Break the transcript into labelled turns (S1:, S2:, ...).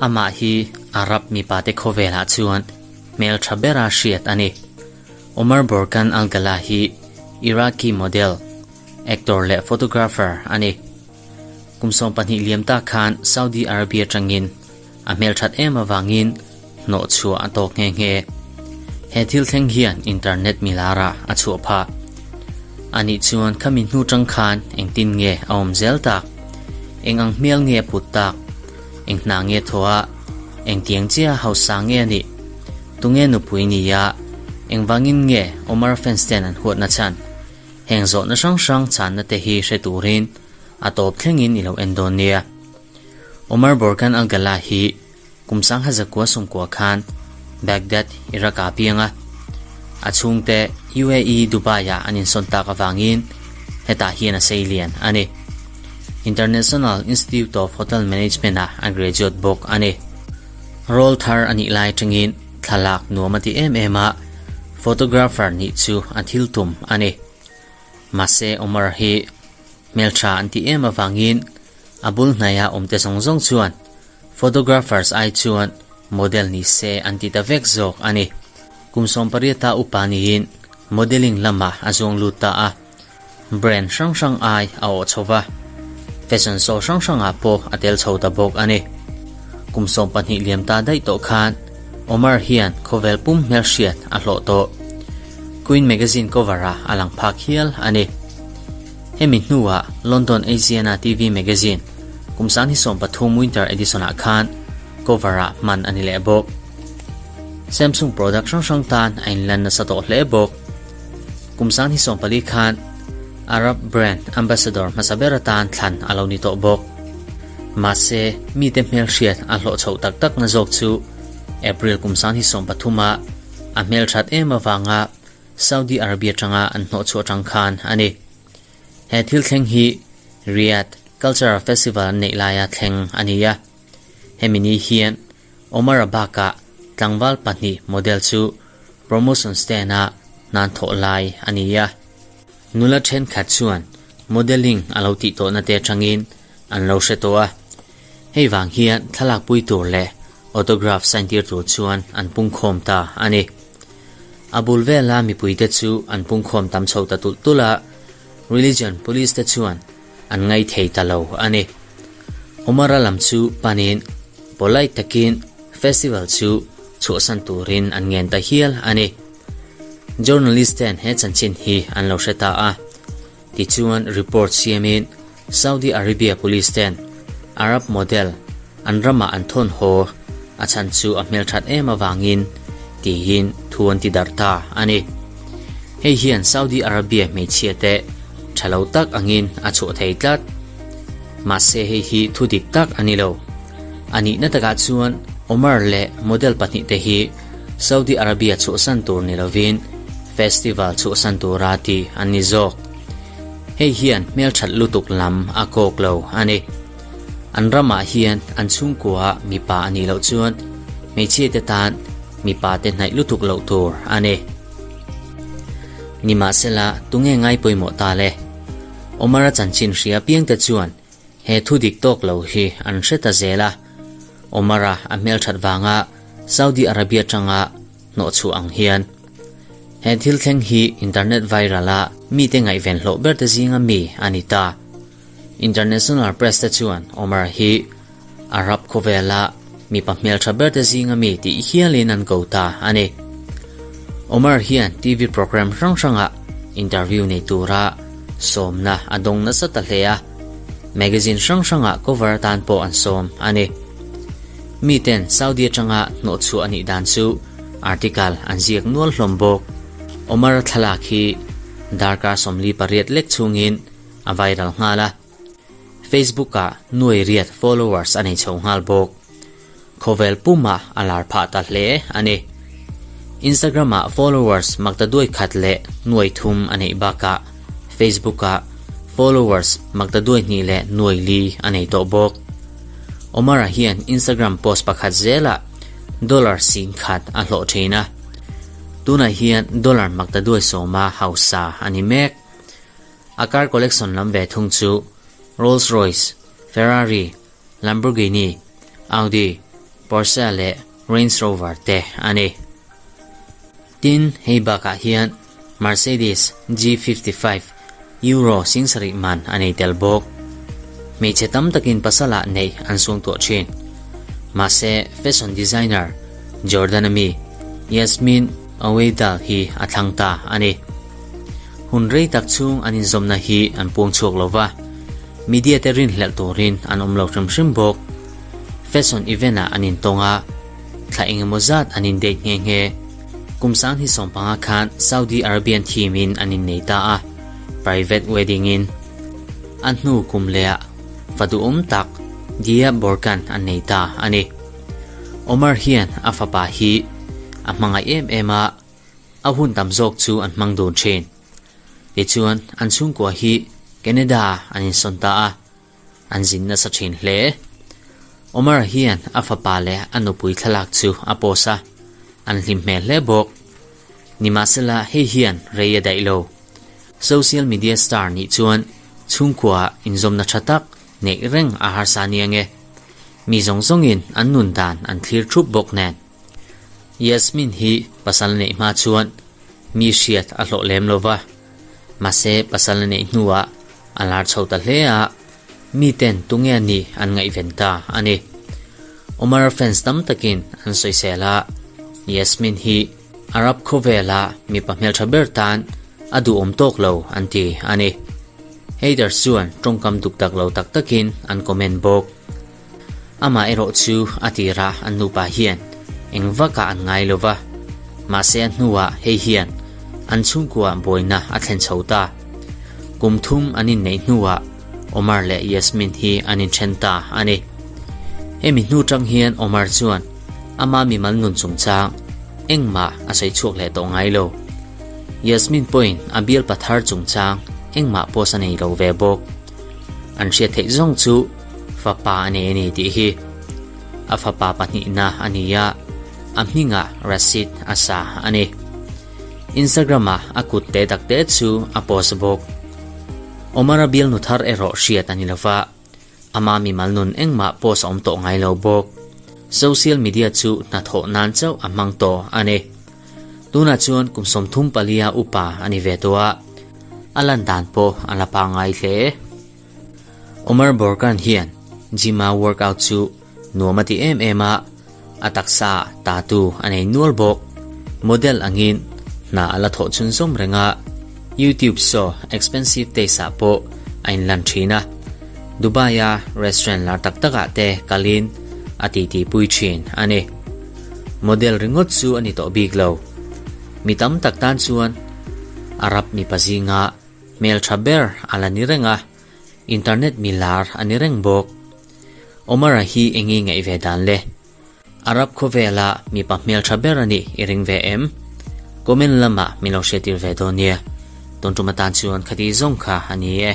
S1: Amah hi Arab mipate khawvelah chuan hmeltha bera hriat a ni. Omar Borkan Al-Gala hi Iraqi model, actor leh photographer a ni. Kum 20 liam ta khan Saudi Arabia tangin a hmelthat em awangin hnawh chhuah a tawk nghe nghe. He thil thleng hian internet milara a chhuah phah. Ani chuan khami hnu tang khan engtin nge a awm zel tak. Eng ang hmel nge a put tak. Eng hna nge thaw a. Eng tiang chia hausa nge a nih. Tunge nupui ni a. Eng vangin nge Omar fans ten an huatna chhan. Heng zawhna hrang hrang chhanna te hi hre turin a tawp thlengin i lo en dawn nia. Omar Borkan Al-Gala hi kum 1990 khan Baghdad, Iraq ah piang a. A chhungte UAE Dubai ah an insawn tak avangin hetah hian a sei lian a ni. International Institute of Hotel Management ah a graduate bawk a ni. Role thar a nih lai atangin thlalak nuam a ti em em a, photographer nih chu a thil tum a ni. Mahse Omar hi hmeltha an ti em avangin A bul hnaia awmte zawng zawng chuan photographers ai chuan model ni se an ti ta vek zawk a ni. Kum 18 a upa niin modelling lamah a zuang lut ta a, brand hrang hrang ai a awh chho va, fashion show hrang hrangah pawh a tel chho ta bawk a ni. Kum 12 liam ta daih tawh khan Omar hian khawvel pum hmelhriat a hlawh tawh. Queen magazine cover-ah a lang phak hial a ni. Hemi hnuah London Asiana TV magazine kum 2013 winter edition-ah khan cover-ah hman a ni leh bawk. Samsung product hrang hrang tan a inlan nasa tawh hle bawk. Kum 2014 khan Arab brand ambassador hmasa ber atan thlan a lo ni tawh bawk. Mahse, mite hmelhriat a hlawh chhoh tak tak na zawk chu April kum 2013 ah a hmelthat em avanga Saudi Arabia tanga an hnawh chhuah tang khan a ni. He thil thleng hi Riyadh Cultural Festival an neih laia thleng a ni a. Hemi ni hian Omar a bakah tlangval pahnih model chu promotion stand-a hnan thawh lai a ni a. Nula thenkhat chuan modelling a lo tih tawhna te atangin an lo hre tawh a. Hei vang hian thlalak pui tur leh autograph sign tir tur chuan an pungkhawm ta a ni. A bul vela mipuite chu an pungkhawm tam chho ta tulh tulh a, religion police te chuan an ngai thei ta lo a ni. Omar-a lam chu panin polite takin festival chu chhuahsan turin an ngen ta hial a ni. Journalist ten he chanchin hi an lo hre ta a. Tichuan report siamin Saudi Arabia police ten Arab model an ramah an thawn haw a chhan chu a hmelthat em avangin tiin thu an ti darh ta a ni. Hei hian Saudi Arabia hmeichhia te tha lo tak angin a chhuah thei tlat. Mahse hei hi thu dik tak a ni lo. A nihna takah chuan Omar leh model pahnih te hi Saudi Arabia chhuahsan tur ni lovin festival chhuahsan tura ti an ni zawk. Hei hian hmelthat lutuk lam a kawk lo a ni. An ramah hian an chhungkua mipa a nih loh chuan hmeichhia te tan mipa te hnaih lutuk loh tur a ni. Nimahsela tunge ngai pawimawh ta le? Omar-a chanchin hria piang te chuan he thu dik tawk lo hi an hre ta zel a. Omar-a a hmelthat vanga Saudi Arabia tanga hnawh chhuah ang hian. He thil thleng hi internet viral a mite ngaihven hlawh ber te zinga mi a ni ta. International press te chuan Omar hi Arab khawvela mipa hmeltha ber te zinga mi tih hialin an ko ta a ni. Omar hian TV program hrang hrangah interview nei tura sawmna a dawng nasa ta hle a, magazine hrang hrangah cover atan pawh an sawm a ni. Miten Saudi atanga hnawh chhuah a nih dan chu article an ziak nual hlawm bawk. Omar thlalak hi darkar 48 lek chhungin a viral nghal a. Facebook-ah nuai riat followers a nei chho nghal bawk. Khawvel pumah a lar phah ta hle a ni. Instagram-ah followers makta duai khat leh nuai thum a neih bakah Facebook-ah followers makta duai hnih leh nuai li a nei tawh bawk. Omar-a hian Instagram post pakhat zelah dollar sing khat a hlawh thin a. Tunah hian dollar makta duai sawma hausa a ni mek. A car collection lam ve thung chu Rolls Royce, Ferrari, Lamborghini, Audi, Porsche leh Range Rover te a ni. Tin, hei bakah hian Mercedes G 55 Euro 7000 man a nei tel bawk. Hmeichhe tam takin pasalah neih an suangtuah thin. Mahse, fashion designer Jordan-a mi Yasmin Oweidal hi a thlang ta a ni. Hun rei tak chhung an inzawmna hi an puang chhuak lo va, media te rinhlelh turin an awm lo hrim hrim bawk. Fashion event-ah an intawng a, thla engemaw zat an in-date nghe nghe. Kum sang hi 15 khan Saudi Arabian team-in an innei ta a, private wedding-in. A hnu kum lehah fa duhawm tak Diya Borkan an nei ta a ni. Omar hian a fapa hi a hmangaih em em a, a hun tam zawk chu an hmang dun thin. Tichuan, an chhungkua hi Canada an insawn ta a, an zin nasa thin hle. Omar hian a fapa leh a nupui thlalak chu a post a, an hlim hmel hle bawk. Nimahsela hei hian rei a daih lo. Social media star nih chuan chhungkua inzawmna tha tak neih reng a harsa nia nge. Mi zawng zawngin an nun dan an thlir thup bawk nen. Yasmin hi pasal neih hma chuan mi hriat a hlawh lem lo va, mahse pasal a neih hnuah a lar chho ta hle a, miten tunge a nih an ngaihven ta a ni. Omar fans tam takin an sawisel a, Yasmin hi Arab khawvela mipa hmeltha ber tan a duhawm tawk lo an ti a ni. Haters chuan tawngkam duk tak lo tak takin an comment bawk. Amah erawh chu a tirah an nupa hian eng vakah an ngai lo va, mahse a hnuah hei hian an chhungkua buaina a thlen chho ta. Kum thum an inneih hnuah Omar leh Yasmin hi an inthen ta a ni. Hemi hnu tang hian Omar chuan ama mimal nun chungchang engmah a sawi chhuak leh tawh ngai lo. Yasmin pawhin a bialpa thar chungchang engmah post a nei lo ve bawk. An hriat theih zawng chu fapa a nei a ni tih hi. A fapa pahnihna a ni a, a hmingah Rashid a sa a ni. Instagram-ah a kut te tak te chu a post bawk. Omar-a bialnu thar erawh hriat a ni lo va, ama mimal nun engmah post a awm tawh ngai lo bawk. Social media chu hnathawh nan chauh a hmang tawh a ni. Tunah chuan kum 34 upa a ni ve tawh a, a lan dan pawh a la pangngai hle. Omar Borkan hian gym-a workout chu nuam a ti em em a, a taksa tatu a nei nual bawk. Model angin hna a la thawh chhunzawm reng a, YouTube show Expensive Taste-ah pawh a inlan thin a, Dubai-a restaurant lar tak takah te kalin a titipui thin a ni. Model ringawt chu a ni tawh bik lo. Mi tam tak tan chuan Arab mipa zinga Hmeltha ber a la ni reng a, internet mi lar a ni reng bawk. Omar-a hi eng i ngaih ve dan le? Arab khawvela mipa hmeltha ber a nih i ring ve em? Comment lamah min lo hriattir ve dawn nia. Tun tum atan chuan khati zawng kha a ni e.